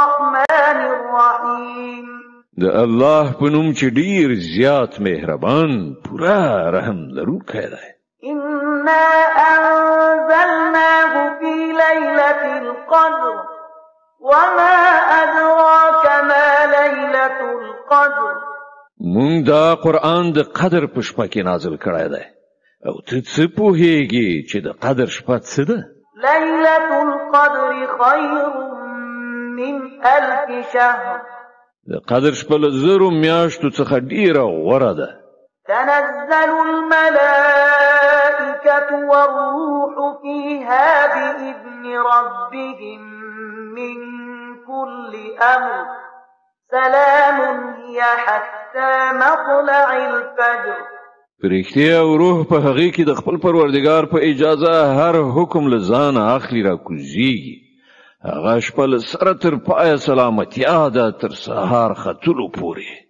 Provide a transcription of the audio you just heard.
الرحمن الرحيم. د الله په نوم چې ډیر زیات مهربان، پوره رحم لرونکی دی. إنا أنزلناه في ليلة القدر، وما أدراك ما ليلة القدر. مونږ دا قرآن د قدر په شپه کې نازل کړی دی، او ته څه پوهیږې چې د قدر شپه څه ده؟ ليلة القدر خير من 1000 شهر. د قدر شپه له 1000 میاشتو څخه ډیره غوره ده. تنزل الملائكة والروح فيها بإذن ربهم من كل أمر، سلام هي حتى مطلع الفجر. فرښتې او روح په هغې کې د خپل پروردګار په اجازه هر حکم له ځانه اخلي را کوزیږي. هغه شپه له سره تر پایه سلامتیا ده، تر سهار ختلو پورې.